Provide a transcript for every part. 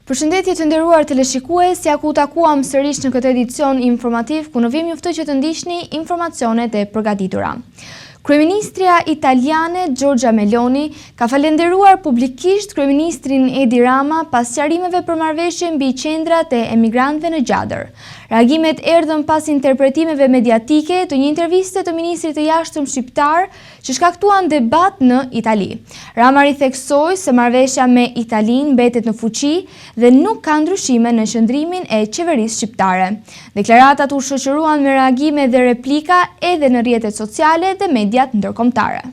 Përshëndetje të nderuar teleshikues, ja ku u takuam sërish në këtë edicion informativ, ku në vijim ju ftoj që të ndiqni informacionet e përgatitura. Kryeministrja italiane Giorgia Meloni ka falënderuar publikisht kryeministrin Edi Rama pas sqarimeve për marrëveshjen mbi qendrat e emigrantëve në Gjadër. Reagimet erdhën pas interpretimeve mediatike të një interviste të ministrit të Jashtëm shqiptar që shkaktuan debat në Itali. Rama ritheksoi se marrëveshja me Italinë mbetet në fuqi dhe nuk ka ndryshime në qëndrimin e qeverisë shqiptare. Deklaratat u shoqëruan me reagime dhe replika edhe në rrjetet sociale dhe mediat ndërkombëtare.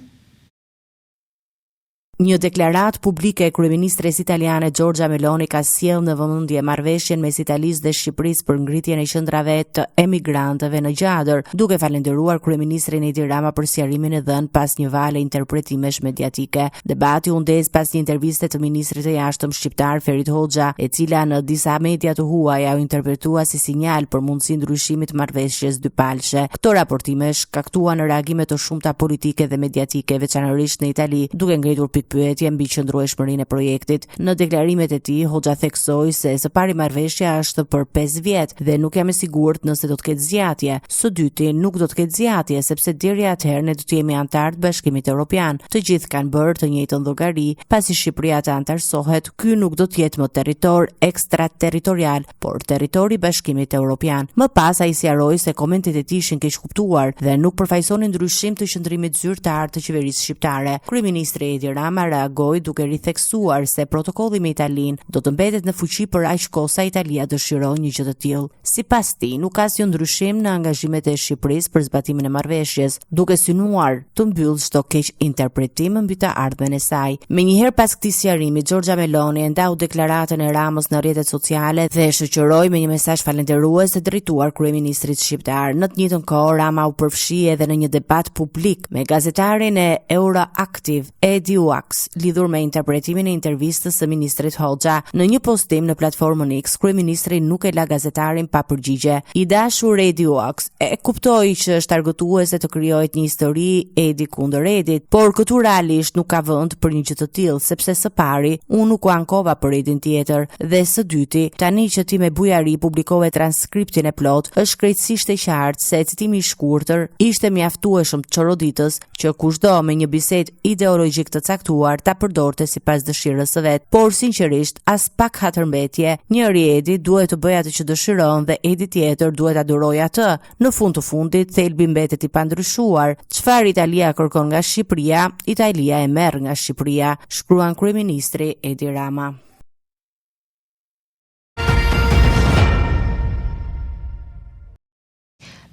Një deklaratë publike e kryeministres italiane Giorgia Meloni ka sjellë në vëmendje marrëveshjen mes Italisë dhe Shqipërisë për ngritjen e qendrave të emigrantëve në Gjadër, duke falënderuar kryeministrin Edi Rama për sqarimin e dhënë pas një vale interpretimesh mediatike. Debati u ndez pas një interviste të ministrit të Jashtëm shqiptar Ferit Hoxha, e cila në disa media të huaja u interpretua si sinjal për mundësi ndryshimi të marrëveshjes dypalëshe. Këto raportime shkaktuan reagime të shumta politike dhe mediatike, veçanërisht në Itali, duke ngritur pikëpyetje mbi qëndrueshmërinë e projektit. Në deklarimet e tij, Hoxha theksoi se së pari marrëveshja është për 5 vjet dhe nuk jam e sigurt nëse do të ketë zgjatje. Së dyti, nuk do të ketë zgjatje sepse deri atëherë ne do të jemi anëtarë të Bashkimit Evropian. Të gjithë kanë bërë të njëjtën llogari, pasi Shqipëria të anëtarësohet, ky nuk do të jetë më territor ekstraterritorial, por territor i Bashkimit Evropian. Më pas ai sqaroi se komentet e tij ishin keqkuptuar dhe nuk përfaqësonin ndryshim të qëndrimit zyrtar të qeverisë shqiptare. Kryeministri Edi Rama reagoi duke ritheksuar se protokolli me Italinë do të mbetet në fuqi për aq kohë sa Italia dëshiron një gjë të tillë. Sipas tij, nuk ka asnjë ndryshim në angazhimet e Shqipërisë për zbatimin e marrëveshjes, duke synuar të mbyllë çdo keqinterpretim mbi të ardhmen e saj. Menjëherë pas këtij sqarimi, Giorgia Meloni e ndau deklaratën e Ramës në rrjetet sociale dhe e shoqëroi me një mesazh falënderues drejtuar kryeministrit shqiptar. Në të njëjtën kohë, Rama u përfshi edhe në një debat publik me gazetarin e Euroactiv, Edi Wax, lidhur me interpretimin e intervistës së ministrit Hoxha. Në një postim në platformën X, kryeministri nuk e la gazetarin pa përgjigje. I dashur Edi Wax, e kuptoj që është argëtuese të krijohet një histori Edi kundër Edit, por këtu realisht nuk ka vend për një gjë të tillë, sepse së pari, unë nuk u ankova për Edin tjetër, dhe së dyti, tani që ti me bujari publikove transkriptin e plotë, është krejtësisht e qartë se citimi i shkurtër ishte mjaftueshëm çoroditës që kushdo me një bisedë ideologjik të caktuar ta përdorte sipas dëshirës së vet. Por sinqerisht, aspak hatërmbetje, njëri Edi duhet të bëjë atë që dëshiron dhe Edi tjetër duhet ta durojë atë. Në fund të fundit, thelbi mbetet i pandryshuar. Çfarë Italia kërkon nga Shqipëria, Italia e merr nga Shqipëria, shkruan kryeministri Edi Rama.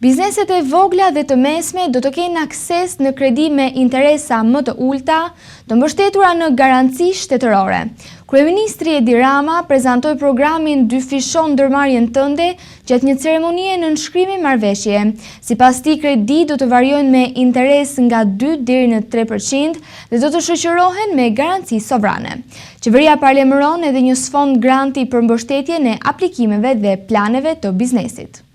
Bizneset e vogla dhe të mesme do të kenë akses në kredi me interesa më të ulëta, të mbështetura në garanci shtetërore. Kryeministri Edi Rama prezantoi programin Dyfisho ndërmarrjen tënde gjatë një ceremonie nënshkrimi marrëveshjeje. Sipas tij, kreditë do të variojnë me interes nga 2 deri në 3% dhe do të shoqërohen me garanci sovrane. Qeveria paralajmëron edhe një sfond granti për mbështetjen e aplikimeve dhe planeve të biznesit.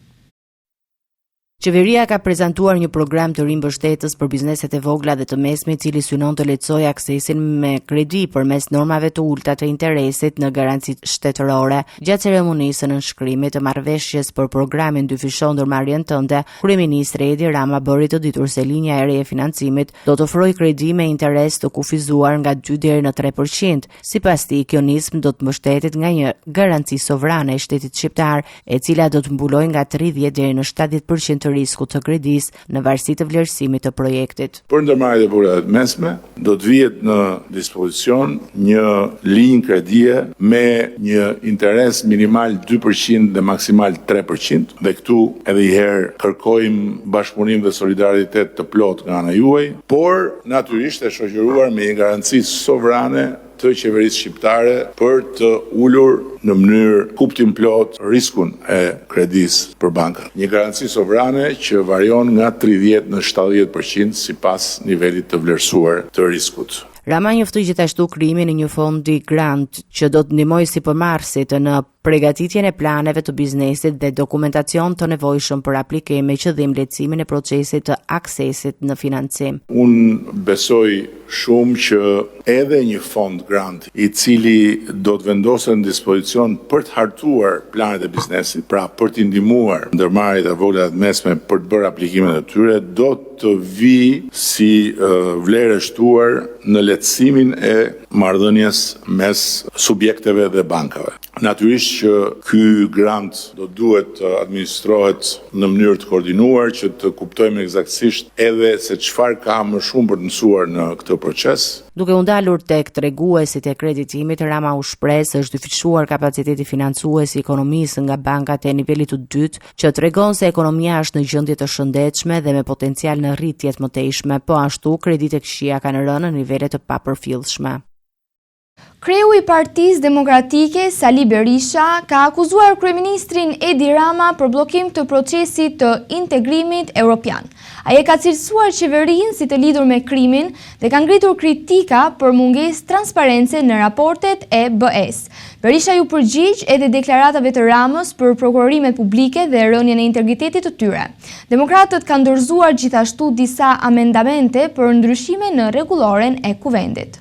Qeveria ka prezantuar një program të ri mbështetës për bizneset e vogla dhe të mesme, i cili synon të lehtësojë aksesin me kredi përmes normave të ulëta të interesit në garancitë shtetërore. Gjatë ceremonisë së nënshkrimit të marrëveshjes për programin Dyfisho ndërmarrjen tënde, kryeministri Edi Rama bëri të ditur se linja e re e financimit do të ofrojë kredi me interes të kufizuar nga 2 deri në 3%. Sipas tij, kjo nismë do të mbështetet nga një garanci sovrane e shtetit shqiptar, e cila do të mbulojë nga 30 deri në 70% të riskut të kredisë në varësi të vlerësimit të projektit. Për ndërmarrjet e vogla dhe të mesme do të vihet në dispozicion një linjë kredie me një interes minimal 2% dhe maksimal 3% dhe këtu edhe një herë kërkojmë bashkëpunim dhe solidaritet të plotë nga ana juaj, por natyrisht e shoqëruar me një garanci sovrane të qeverisë shqiptare për të ulur në mënyrë kuptimplotë riskun e kredisë për bankat. Një garanci sovrane që varion nga 30 në 70 për qind sipas nivelit të vlerësuar të riskut. Rama njoftoi gjithashtu krijimin e një fondi grant që do të ndihmojë sipërmarrësit në. pregatitjen e planeve të biznesit dhe dokumentacion të nevojshëm për aplikim me qëllim lehtësimin e procesit të aksesit në financim. Unë besoj shumë që edhe një fond grant i cili do të vendoset në dispozicion për të hartuar planet e biznesit, pra për t'i ndihmuar ndërmarrjet e vogla dhe të mesme për të bërë aplikimet e tyre, do të vijë si vlerë e shtuar në lehtësimin e marrëdhënies mes subjekteve dhe bankave. Natyrisht që ky grant do duhet të administrohet në mënyrë të koordinuar që të kuptojmë ekzaktësisht edhe se çfarë ka më shumë për të mësuar në këtë proces. Duke u ndalur tek treguesit e kreditimit, Rama u shpreh se është dyfishuar kapaciteti financues i ekonomisë nga bankat e nivelit të dytë, që tregon se ekonomia është në gjendje të shëndetshme dhe me potencial në rritje të mëtejshme. Po ashtu, kreditë e këqija kanë rënë në nivele të papërfillshme. Kreu i Partisë Demokratike, Sali Berisha, ka akuzuar kryeministrin Edi Rama për bllokim të procesit të integrimit europian. Ai e ka cilësuar qeverinë si të lidhur me krimin dhe ka ngritur kritika për mungesë transparence në raportet e BE-së. Berisha iu përgjigj edhe deklaratave të Ramës për prokurorimet publike dhe rënien e integritetit të tyre. Demokratët kanë dorëzuar gjithashtu disa amendamente për ndryshime në rregulloren e Kuvendit.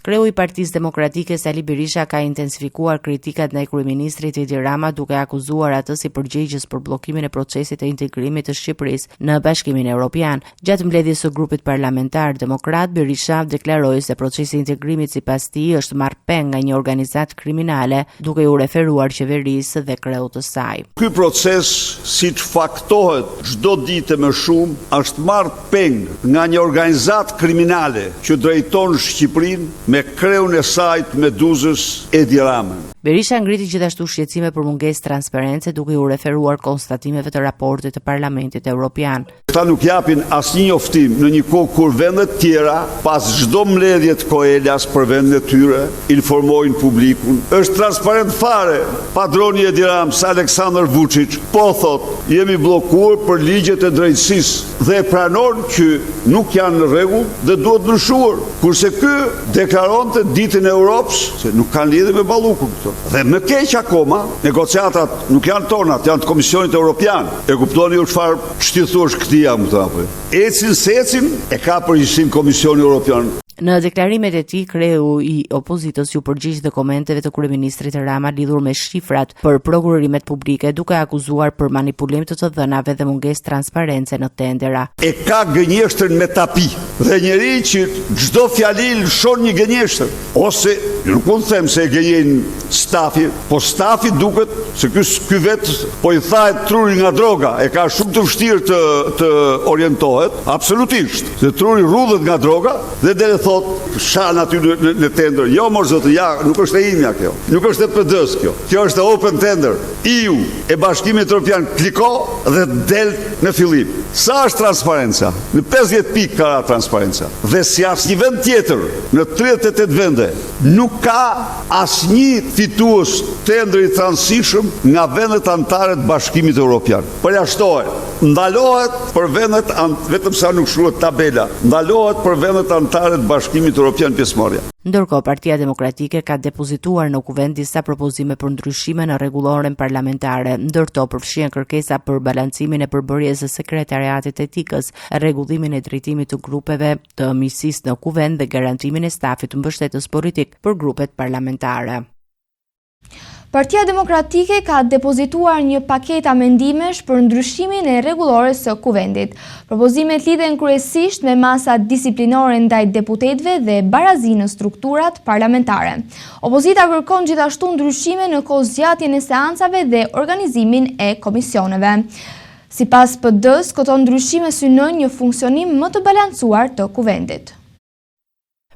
Kreu i Partisë Demokratike Sali Berisha ka intensifikuar kritikat ndaj kryeministrit Edi Rama duke akuzuar atë si përgjegjës për bllokimin e procesit të integrimit të Shqipërisë në Bashkimin Evropian. Gjatë mbledhjes së grupit parlamentar demokrat, Berisha deklaroi se procesi i integrimit sipas tij është marrë peng nga një organizatë kriminale, duke iu referuar qeverisë dhe kreut të saj. Ky proces, siç faktohet çdo ditë e më shumë, është marrë peng nga një organizatë kriminale që drejton Shqipërinë me kreun e saj të Meduzës, Edi Ramën. Berisha ngriti gjithashtu shqetësime për mungesë transparence duke iu referuar konstatimeve të raportit të Parlamentit Evropian. Këta nuk japin asnjë njoftim në një kohë kur vendet tjera pas çdo mbledhje të Koelias për vendin e tyre informojnë publikun. Është transparent fare padroni i Edi Ramës, Aleksandar Vuçiç, po thotë, jemi bllokuar për ligjet e drejtësisë. Dhe e pranon që nuk janë në rregull dhe duhet ndryshuar. Kurse ky deklaronte ditën e Europës se nuk kanë lidhje me Ballukun këto. Dhe më keq akoma, negociatat nuk janë tonat, janë të Komisionit Europian. E kuptoni ju çfarë ç't'i thuash këtij jam këtë apo jo? Ecin s'ecin e ka përgjegjësinë Komisioni Europian. Në deklarimet e tij, kreu i opozitës iu përgjigj dhe komenteve të kryeministrit Rama lidhur me shifrat për prokurorimet publike, duke akuzuar për manipulim të të dhënave dhe mungesë transparence në tendera. E ka gënjeshtrën me tapi dhe njeri që çdo fjali lëshon një gënjeshtër ose nuk mund të them se e gënjejnë stafi, po stafi duket se ky ky vetë po i thahet truri nga droga, e ka shumë të vështirë të të orientohet, absolutisht. Se truri rrudhet nga droga dhe del e thotë shan aty në, në, në tender. Jo mor zotëri, ja, nuk është e imja kjo. Nuk është e PD-së kjo. Kjo është e Open Tender. EU e Bashkimit Evropian kliko dhe del në fillim. Sa është transparenca? Në 50 pikë ka ra transparenca. Dhe si asnjë vend tjetër në 38 vende nuk ka asnjë fitues tenderi të rëndësishëm nga vendet anëtare të Bashkimit Evropian. Përjashtohen. Ndalohet për vendet vetëm sa nuk shkruhet tabela, ndalohet për vendet anëtare të Bashkimit Europian pjesëmarrja. Ndërkohë, Partia Demokratike ka depozituar në Kuvend disa propozime për ndryshime në rregulloren parlamentare. Ndër to përfshihen kërkesa për balancimin e përbërjes së Sekretariatit të Etikës, rregullimin e drejtimit të grupeve të miqësisë në Kuvend dhe garantimin e stafit mbështetës politik për grupet parlamentare. Partia Demokratike ka depozituar një paketë amendimesh për ndryshimin e rregullores së Kuvendit. Propozimet lidhen kryesisht me masat disiplinore ndaj deputetëve dhe barazi në strukturat parlamentare. Opozita kërkon gjithashtu ndryshime në kohëzgjatjen e seancave dhe organizimin e komisioneve. Sipas PD-së, këto ndryshime synojnë një funksionim më të balancuar të Kuvendit.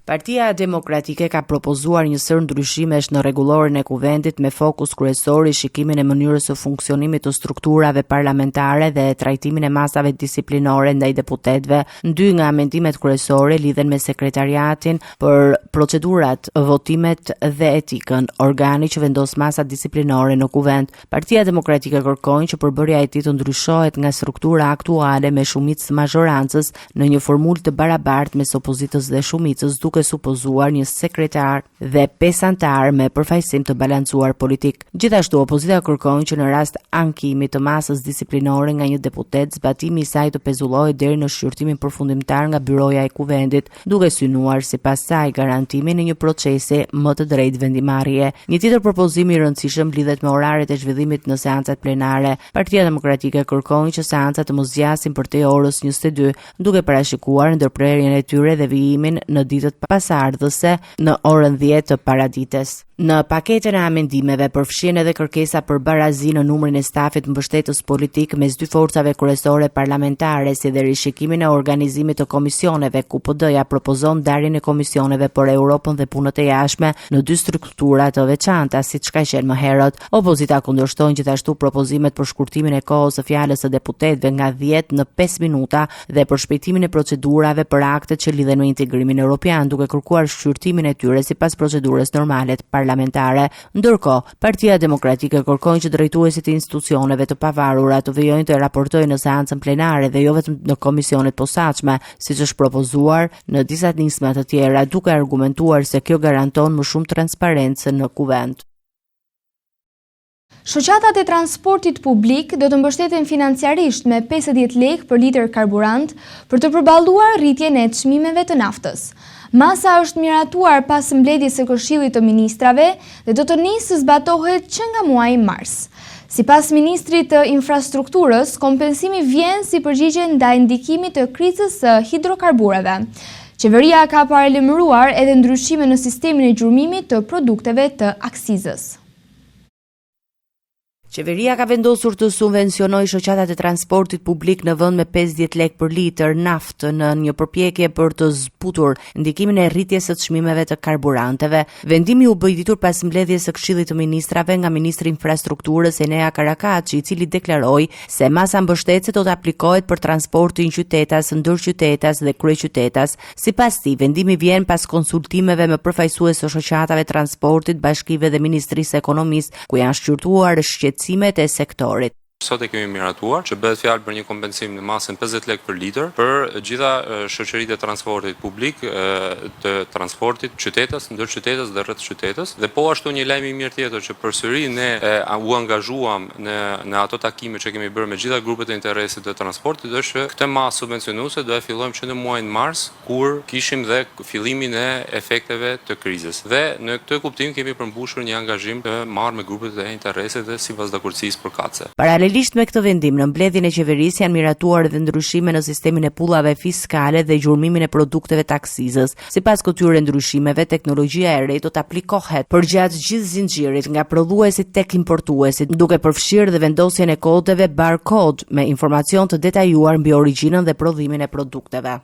Partia Demokratike ka propozuar një sërë ndryshimesh në rregulloren e Kuvendit me fokus kryesor rishikimin e mënyrës së funksionimit të strukturave parlamentare dhe trajtimin e masave disiplinore ndaj deputetëve. Dy nga amendimet kryesore lidhen me sekretariatin për procedurat, votimet dhe etikën, organi që vendos masat disiplinore në Kuvend. Partia Demokratike kërkon që përbërja e tij të ndryshohet nga struktura aktuale me shumicë të mazhorancës në një formulë të barabartë mes opozitës dhe shumicës, duke. duke supozuar një sekretar dhe 5 anëtarë me përfaqësim të balancuar politik. Gjithashtu, opozita kërkon që në rast ankimi të masës disiplinore nga një deputet, zbatimi i saj të pezullohet deri në shqyrtimin përfundimtar nga byroja e Kuvendit, duke synuar sipas saj garantimin e një procesi më të drejtë vendimmarrje. Një tjetër propozim i rëndësishëm lidhet me oraret e zhvillimit në seancat plenare. Partia Demokratike kërkon që seancat të mos zgjasin përtej orës 22, duke parashikuar ndërprerjen e tyre dhe vijimin në ditët pasardhëse në orën 10 të paradites. Në paketën e amendimeve përfshihen edhe kërkesa për barazi në numrin e stafit mbështetës politik mes dy forcave kryesore parlamentare, si dhe rishikimin e organizimit të komisioneve, ku PD-ja propozon ndarjen e komisioneve për Europën dhe punët e jashtme në dy struktura të veçanta, siç ka qenë më herët. Opozita kundërshton gjithashtu propozimet për shkurtimin e kohës së fjalës së deputetëve nga 10 në 5 minuta dhe përshpejtimin e procedurave për aktet që lidhen me integrimin europian, duke kërkuar shqyrtimin e tyre sipas procedurës normale parlamentare. Ndërkohë, Partia Demokratike kërkon që drejtuesit e institucioneve të pavarura të vijojnë të raportojnë në seancën plenare dhe jo vetëm në komisionet e posaçme, siç është propozuar në disa nisma të tjera, duke argumentuar se kjo garanton më shumë transparencë në Kuvend. Shoqatat e transportit publik do të mbështeten financiarisht me 50 lekë për litër karburant për të përballuar rritjen e çmimeve të naftës. Masa është miratuar pas mbledhjes së Këshillit të Ministrave dhe do të nisë të zbatohet që nga muaji mars. Sipas ministrit të Infrastrukturës, kompensimi vjen si përgjigje ndaj ndikimit të krizës së hidrokarbureve. Qeveria ka paralajmëruar edhe ndryshime në sistemin e gjurmimit të produkteve të akcizës. Qeveria ka vendosur të subvencionojë shoqatat e transportit publik në vend me 50 lekë për litër naftë në një përpjekje për të zbutur ndikimin e rritjes së çmimeve të karburanteve. Vendimi u bë i ditur pas mbledhjes së Këshillit të Ministrave nga ministri i Infrastrukturës Enea Karakaçi, i cili deklaroi se masa mbështetëse do të aplikohet për transportin qytetas, ndërqytetas dhe kryeqytetas. Sipas tij, vendimi vjen pas konsultimeve me përfaqësues të shoqatave transportit, bashkive dhe Ministrisë së Ekonomisë, ku janë shqyrtuar shqetësimet e sektorit. Sot e kemi miratuar që bëhet fjalë për një kompensim në masën 50 lekë për litër për gjitha shoqëritë e transportit publik, të transportit qytetas, ndërqytetas dhe rrethqytetas dhe po ashtu një lajm i mirë tjetër që përsëri ne u angazhuam në në ato takime që kemi bërë me gjitha grupet e interesit të transportit është që këtë masë subvencionuese do e fillojmë që në muajin mars kur kishim dhe fillimin e efekteve të krizës. Dhe në këtë kuptim kemi përmbushur një angazhim të marrë me grupet e interesit dhe sipas dakordësisë përkatëse. Paralelisht me këtë vendim, në mbledhjen e qeverisë janë miratuar edhe ndryshime në sistemin e pullave fiskale dhe gjurmimin e produkteve të akcizës. Sipas këtyre ndryshimeve, teknologjia e re do të aplikohet përgjatë gjithë zinxhirit nga prodhuesit tek importuesit, duke përfshirë dhe vendosjen e kodeve barcode me informacion të detajuar mbi origjinën dhe prodhimin e produkteve.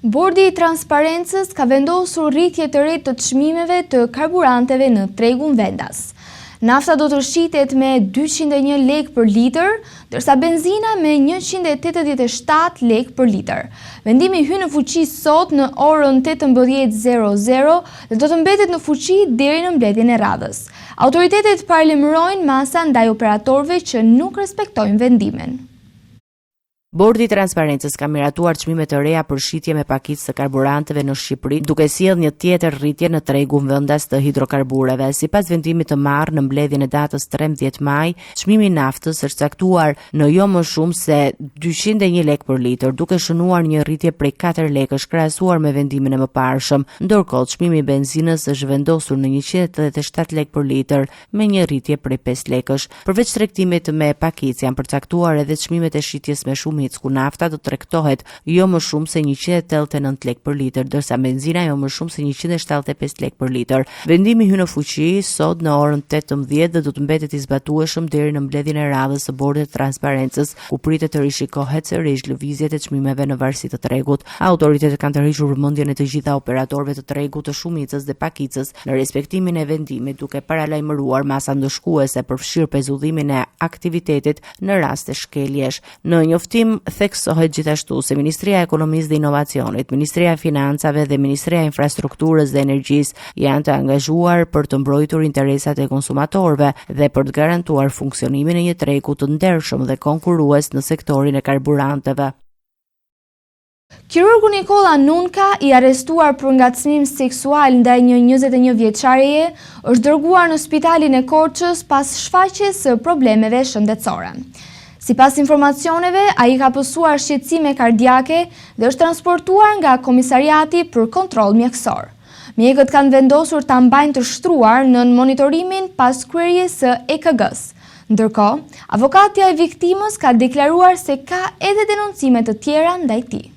Bordi i Transparencës ka vendosur rritje të re të çmimeve të karburanteve në tregun vendas. Nafta do të shitet me 201 lekë për litër, ndërsa benzina me 187 lekë për litër. Vendimi hyn në fuqi sot në orën 18:00 dhe do të mbetet në fuqi deri në mbledhjen e radhës. Autoritetet paralajmërojnë masa ndaj operatorëve që nuk respektojnë vendimin. Bordi i Transparencës ka miratuar çmime të reja për shitje me pakicë të karburanteve në Shqipëri, duke sjellë një tjetër rritje në tregun vendas të hidrokarbureve. Sipas vendimit të marrë në mbledhjen e datës 13 maj, çmimi i naftës është caktuar në jo më shumë se 201 lekë për litër, duke shënuar një rritje prej 4 lekësh krahasuar me vendimin e mëparshëm. Ndërkohë, çmimi i benzinës është vendosur në 187 lekë për litër, me një rritje prej 5 lekësh. Përveç tregtimit me pakicë janë përcaktuar edhe çmimet e shitjes me shumicë, ku nafta do të tregtohet jo më shumë se 189 lekë për litër, ndërsa benzina jo më shumë se 175 lekë për litër. Vendimi hyn në fuqi sot në orën 18 dhe do të mbetet i zbatueshëm deri në mbledhjen e radhës së Bordit të Transparencës, ku pritet të rishikohet sërish lëvizjet e çmimeve në varësi të tregut. Autoritetet kanë tërhequr vëmendjen e të gjitha operatorëve të tregut të shumicës dhe pakicës në respektimin e vendimit duke paralajmëruar masa ndëshkuese përfshirë pezullimin e aktivitetit në raste shkeljesh. Në njoftim theksohet gjithashtu se Ministria e Ekonomisë dhe Inovacionit, Ministria e Financave dhe Ministria e Infrastrukturës dhe Energjisë janë të angazhuar për të mbrojtur interesat e konsumatorëve dhe për të garantuar funksionimin e një tregu të ndershëm dhe konkurrues në sektorin e karburanteve. Kirurgu Nikolla Nunka, i arrestuar për ngacmim seksual ndaj një 21 vjeçareje, është dërguar në spitalin e Korçës pas shfaqjes së problemeve shëndetësore. Sipas informacioneve, ai ka pësuar shqetësime kardiake dhe është transportuar nga komisariati për kontroll mjekësor. Mjekët kanë vendosur ta mbajnë të shtruar nën monitorimin pas kryerjes së EKG-së. Ndërkohë, avokatja e viktimës ka deklaruar se ka edhe denoncime të tjera ndaj tij.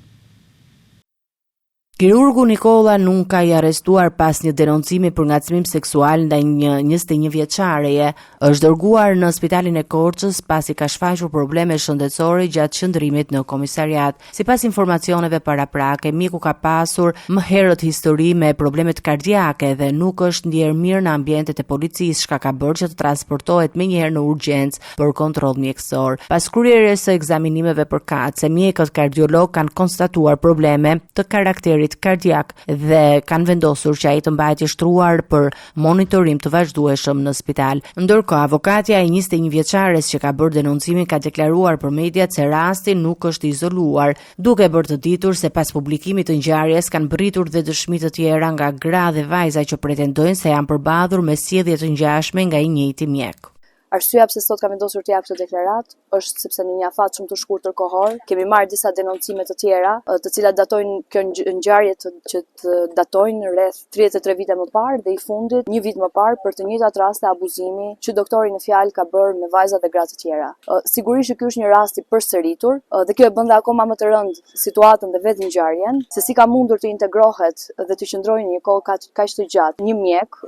Kirurgu Nikolla Nunka i arrestuar pas një denoncimi për ngacmim seksual ndaj një 21 vjeçareje, është dërguar në spitalin e Korçës pasi ka shfaqur probleme shëndetësore gjatë qëndrimit në komisariat. Sipas informacioneve paraprake, mjeku ka pasur më herët histori me problemet kardiake dhe nuk është ndjerë mirë në ambientet e policisë, çka ka bërë që të transportohet menjëherë në urgjencë për kontroll mjekësor. Pas kryerjes së ekzaminimeve përkatëse, mjekët kardiologë kanë konstatuar probleme të karakterit kardiak dhe kanë vendosur që ai të mbahet i shtruar për monitorim të vazhdueshëm në spital. Ndërkohë, avokatja e 21 vjeçares që ka bërë denoncimin ka deklaruar për mediat se rasti nuk është i izoluar duke bërë të ditur se pas publikimit të ngjarjes kanë mbërritur dhe dëshmi të tjera nga gra dhe vajza që pretendojnë se janë përballur me sjellje të ngjashme nga i njëjti mjek. Arsyeja pse sot kam vendosur të jap këtë deklaratë është sepse në një afat shumë të shkurtër kohor kemi marrë disa denoncime të tjera, të cilat datojnë kjo ngjarje të, që të datojnë rreth 33 vite më parë dhe i fundit një vit më parë për të njëjtat raste abuzimi që doktori në fjalë ka bërë me vajza dhe gra të tjera. Sigurisht që ky është një rast i përsëritur dhe kjo e bën dhe akoma më të rëndë situatën dhe vetë ngjarjen, se si ka mundur të integrohet dhe të qëndrojë një kohë kaq kaq të gjatë një mjek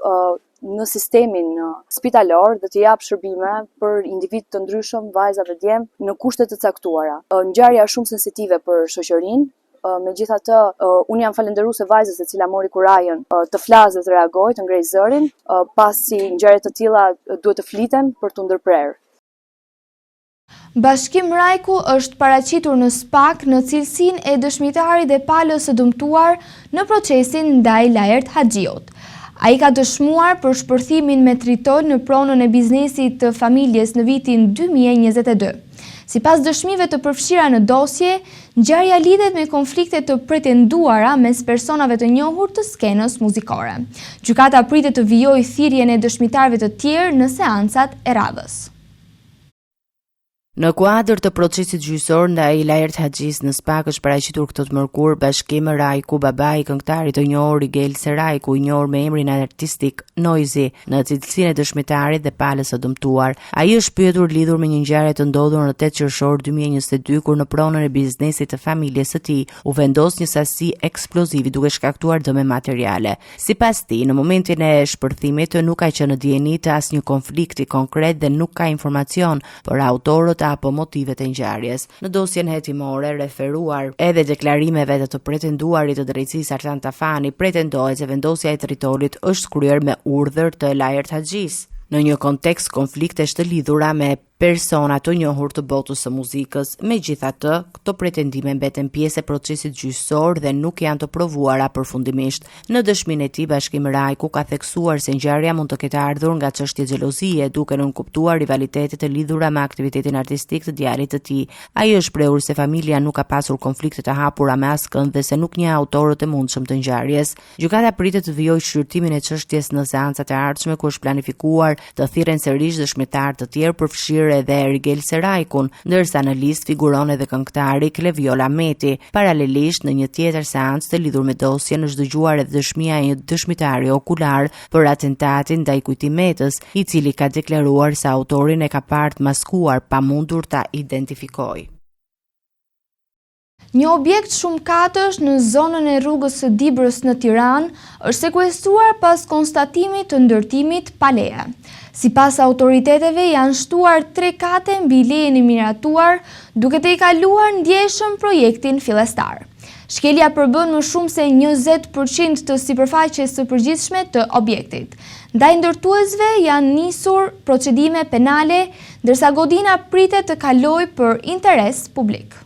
në sistemin spitalor dhe të japë shërbime për individë të ndryshëm, vajza dhe djem, në kushte të caktuara. Ngjarja është shumë sensitive për shoqërinë, megjithatë unë jam falënderuese vajzës e cila mori kurajën të flasë dhe të reagojë, të ngrejë zërin, pasi ngjarje të tilla duhet të fliten për t'u ndërprerë. Bashkim Rajku është paraqitur në SPAK në cilësinë e dëshmitarit dhe palës së dëmtuar në procesin ndaj Laert Haxhiut. Ai ka dëshmuar për shpërthimin me tritol në pronën e biznesit të familjes në vitin 2022. Sipas dëshmive të përfshira në dosje, ngjarja lidhet me konflikte të pretenduara mes personave të njohur të skenës muzikore. Gjykata pritet të vijojë thirrjen e dëshmitarëve të tjerë në seancat e radhës. Në kuadër të procesit gjyqësor ndaj Laert Haxhisë në SPAK është paraqitur këtë të mërkurë Bashkim Rajku, babai i këngëtarit të njohur Rigel Rajku, i njohur me emrin artistik Noizy, në cilësinë e dëshmitarit dhe palës së dëmtuar. Ai është pyetur lidhur me një ngjarje të ndodhur në 8 qershor 2022 kur në pronën e biznesit të familjes së tij u vendos një sasi eksplozivi duke shkaktuar dëme materiale. Sipas tij, në momentin e shpërthimit nuk ka qenë në dijeni të asnjë konflikti konkret dhe nuk ka informacion për autorët apo motivet e ngjarjes. Në dosjen hetimore, referuar edhe deklarimeve të të pretenduarit të drejtësisë Artan Tafani, pretendohet se vendosja e tritolit është kryer me urdhër të Laert Haxhisë në një kontekst konfliktesh të lidhura me persona të njohur të botës së muzikës. Megjithatë, këto pretendime mbeten pjesë e procesit gjyqësor dhe nuk janë të provuara përfundimisht. Në dëshminë e tij, Bashkim Rajku ka theksuar se ngjarja mund të ketë ardhur nga çështje xhelozie, duke nënkuptuar rivalitete të lidhura me aktivitetin artistik të djalit të tij. Ai është shprehur se familja nuk ka pasur konflikte të hapura me askënd dhe se nuk njeh autorët e mundshëm të ngjarjes. Gjykata pritet të vijojë shqyrtimin e çështjes në seancat e ardhshme ku është planifikuar të thirren sërish dëshmitarë të tjerë përfshirë edhe Rigel Serajkun, ndërsa në listë figuron edhe këngëtari Kleviol Ahmeti. Paralelisht në një tjetër seancë të lidhur me dosjen është dëgjuar edhe dëshmia e një dëshmitari okular për atentatin ndaj Kujtim Metës, i cili ka deklaruar se autorin e ka parë të maskuar pa mundur ta identifikojë. Një objekt shumëkatësh në zonën e rrugës së Dibrës në Tiranë është sekuestruar pas konstatimit të ndërtimit pa leje. Sipas autoriteteve janë shtuar tre kate mbi lejen e miratuar, duke tejkaluar ndjeshëm projektin fillestar. Shkelja përbën më shumë se 20% të sipërfaqes së përgjithshme të objektit. Ndaj ndërtuesve janë nisur procedime penale, ndërsa godina pritet të kalojë për interes publik.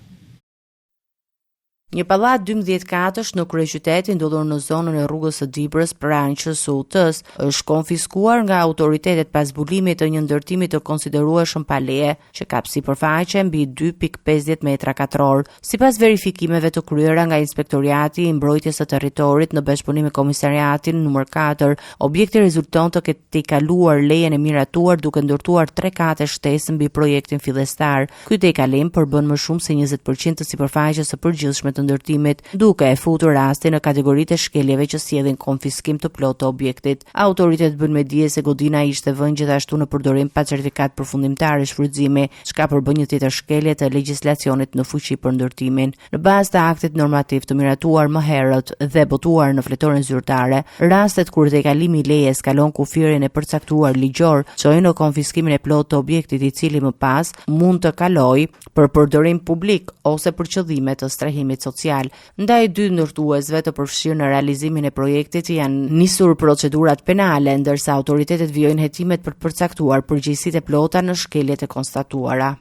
Një pallat 12 katësh në kryeqytet i ndodhur në zonën e rrugës së Dibrës pranë QSUT-së është konfiskuar nga autoritetet pas zbulimit të një ndërtimi të konsiderueshëm pa leje, që kap sipërfaqe mbi 2.50 metra katror. Sipas verifikimeve të kryera nga Inspektoriati i Mbrojtjes së Territorit në bashkëpunim me Komisariatin numër 4, objekti rezulton të ketë tejkaluar lejen e miratuar duke ndërtuar tre kate shtesë mbi projektin fillestar. Ky tejkalim përbën më shumë se 20% të sipërfaqes së përgjithshme të ndërtimit, duke e futur rastin në kategoritë e shkeljeve që sjellin konfiskim të plotë të objektit. Autoritetet bëjnë me dije se godina ishte vënë gjithashtu në përdorim pa certifikatë përfundimtare shfrytëzimi, çka përbën një tjetër shkelje të legjislacionit në fuqi për ndërtimin. Në bazë të aktit normativ të miratuar më herët dhe botuar në fletoren zyrtare, rastet kur tejkalimi i lejes kalon kufirin e përcaktuar ligjor, çojnë në konfiskimin e plotë të objektit i cili më pas mund të kalojë për përdorim publik ose për qëllime të strehimit social. Ndaj dy ndërtuesve të përfshirë në realizimin e projektit janë nisur procedurat penale, ndërsa autoritetet vijojnë hetimet për të përcaktuar përgjegjësitë e plota në shkeljet e konstatuara.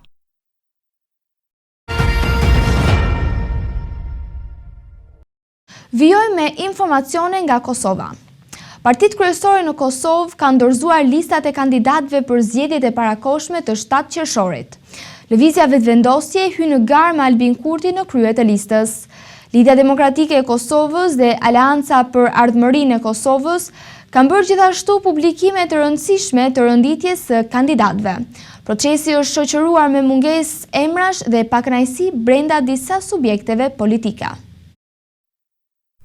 Vijojmë me informacione nga Kosova. Partitë kryesore në Kosovë kanë dorëzuar listat e kandidatëve për zgjedhjet e parakohshme të 7 qershorit. Lëvizja Vetëvendosje hyn në garë me Albin Kurtin në krye të listës. Lidhja Demokratike e Kosovës dhe Aleanca për Ardhmërinë e Kosovës kanë bërë gjithashtu publikime të rëndësishme të renditjes së kandidatëve. Procesi është shoqëruar me mungesë emrash dhe pakënaqësi brenda disa subjekteve politike.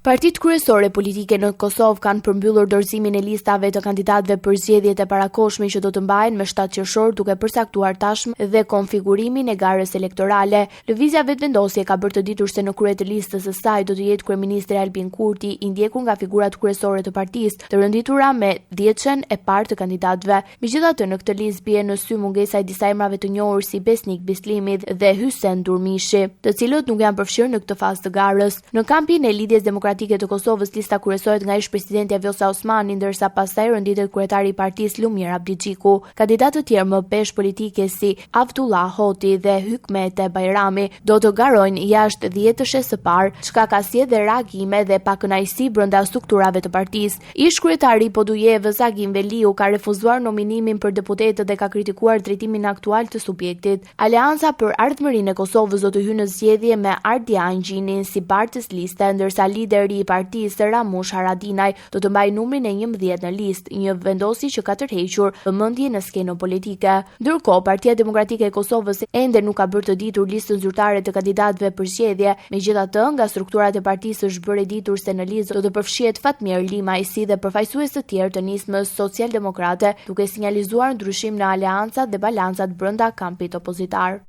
Partitë kryesore politike në Kosovë kanë përmbyllur dorëzimin e listave të kandidatëve për zgjedhjet e parakohshme që do të mbahen me 7 qershor duke përcaktuar tashmë dhe konfigurimin e garës elektorale. Lëvizja Vetëvendosje ka bërë të ditur se në krye të listës së saj do të jetë kryeministri Albin Kurti, i ndjekur nga figurat kryesore të partisë, të renditura me dhjetëshen e parë të kandidatëve. Megjithatë, në këtë listë bie në sy mungesa e disa emrave të njohur si Besnik Bislimi dhe Hysen Durmishi, të cilët nuk janë përfshirë në këtë fazë të garës. Në kampin e Lidhjes Demokratike të Kosovës, lista kryesohet nga ish-presidentja Vjosa Osmani, ndërsa pas saj renditet kryetari i partisë Lumir Abdixhiku. Kandidatë të tjerë me peshë politike si Avdullah Hoti dhe Hykmete Bajrami do të garojnë jashtë dhjetëshes së parë, çka ka sjellë dhe reagime dhe pakënaqësi brenda strukturave të partisë. Ish-kryetari i Podujevës, Agim Veliu, ka refuzuar nominimin për deputetët dhe ka kritikuar drejtimin aktual të subjektit. Aleanca për Ardhmërinë e Kosovës do të hyjë në zgjedhje me Ardian Gjinin si bartës liste, ndërsa lideri i partisë, Ramush Haradinaj, do të mbajë numrin e 11 në listë, një vendosje që ka tërhequr vëmendje në skenën politike. Ndërkohë, Partia Demokratike e Kosovës ende nuk ka bërë të ditur listën zyrtare të kandidatëve për zgjedhje. Megjithatë, nga strukturat e partisë është bërë e ditur se në listë do të përfshihet Fatmir Limaj si dhe përfaqësues të tjerë të Nismës Socialdemokrate, duke sinjalizuar ndryshim në aleancat dhe balancat brenda kampit opozitar.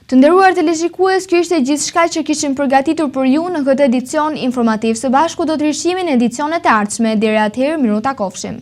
Të nderuar teleshikues, kjo ishte gjithçka që kishim përgatitur për ju në këtë edicion informativ. Së bashku do të rishihemi në edicionet e ardhshme. Deri atëherë, mirutakofshim.